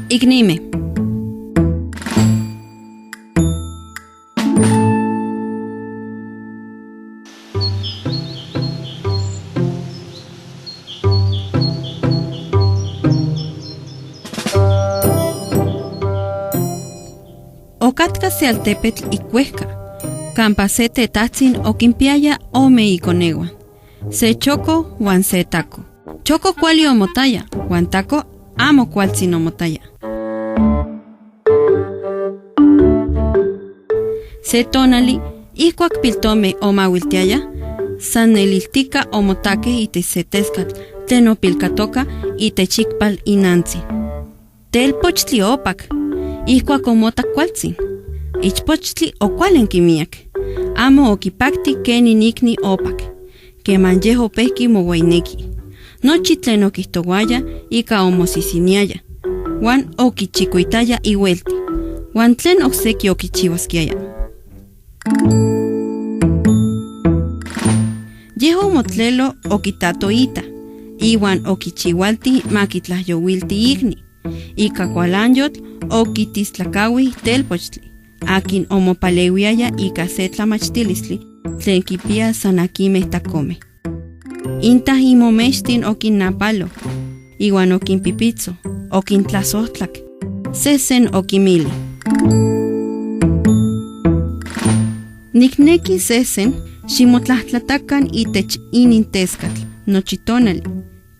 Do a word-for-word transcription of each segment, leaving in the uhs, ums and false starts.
Iknimej. Okatka se altepetl ik uejka, kampa se tetajtsin okinpiaya ome ikoneuan, se Choko uan se Tako. Choko kuali omotaya, uan Tako amo kualtsin omotaya. Se tonali, ijkuak piltomej omauiltiayaj, san neliltika omotakej itech se teskatl tlen opilkatoka itech ikpal inantsin. Telpochtli opak. Ijkuak omotak kualtsin, ichpochtli okualenki miak. Amo okipaktij ken inikni opak, keman yej opejki moueineki. Nochi tlen okijtouaya ika omosisiniaya, uan okichikuitaya iuelti, uan tlen okseki okichiuaskiaya. Yej omotlelo okitato ita, iuan okichiualtij ma kitlajyouilti ikni. Ika kualanyotl okitistlakauij telpochtli, akin omopaleuiaya ika se tlamachtilistli tlen kipia san akimej takomej. Intaj imomextin okinnapaloj, iuan okinpipitso, okintlasojtlak. Sesen okimilij: Nikneki sesen ximotlajtlatakan itech inin teskatl nochi tonali.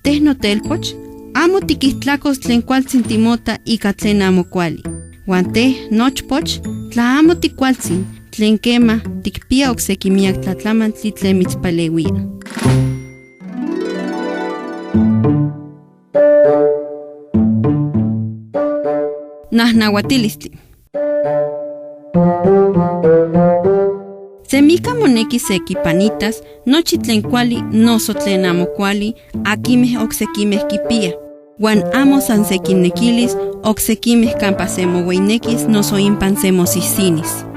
Tej notelpoch, amo tikijtlakos tlen kualtsin timota ika tlen amo kuali. Uan tej nochpoch, tla amo tikualtsin, tlen kemaj tikpia okseki miak tlatlamantli tlen mitspaleuia. Najnauatilistli. Semika moneki se kipanitas nochi tlen kuali noso tlen amo kuali akimej oksekimej kipia, uan amo san se kinnekilis oksekimej kampa se moueinekis noso inpan se mosisinis.